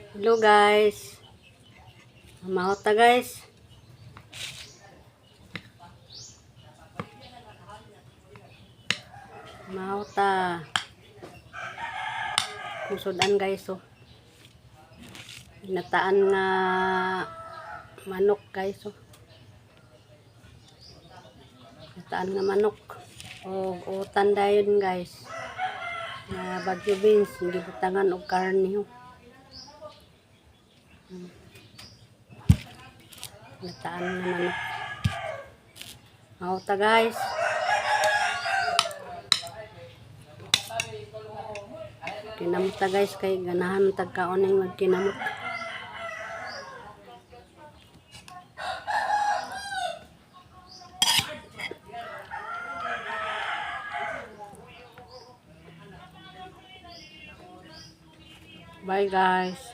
Hello guys. Mahot ta, guys. Mahot ta. Kung guys, oh. Ginataan nga manok, guys, oh. Ginataan nga manok. O utan dayon, guys. Na Baguio beans, gibutangan og karne, oh. Ginataan nga manok. Mahot ta, guys. Kinamot ta, guys, kay ganahan tag kaon ning magkinamot. Bye, guys.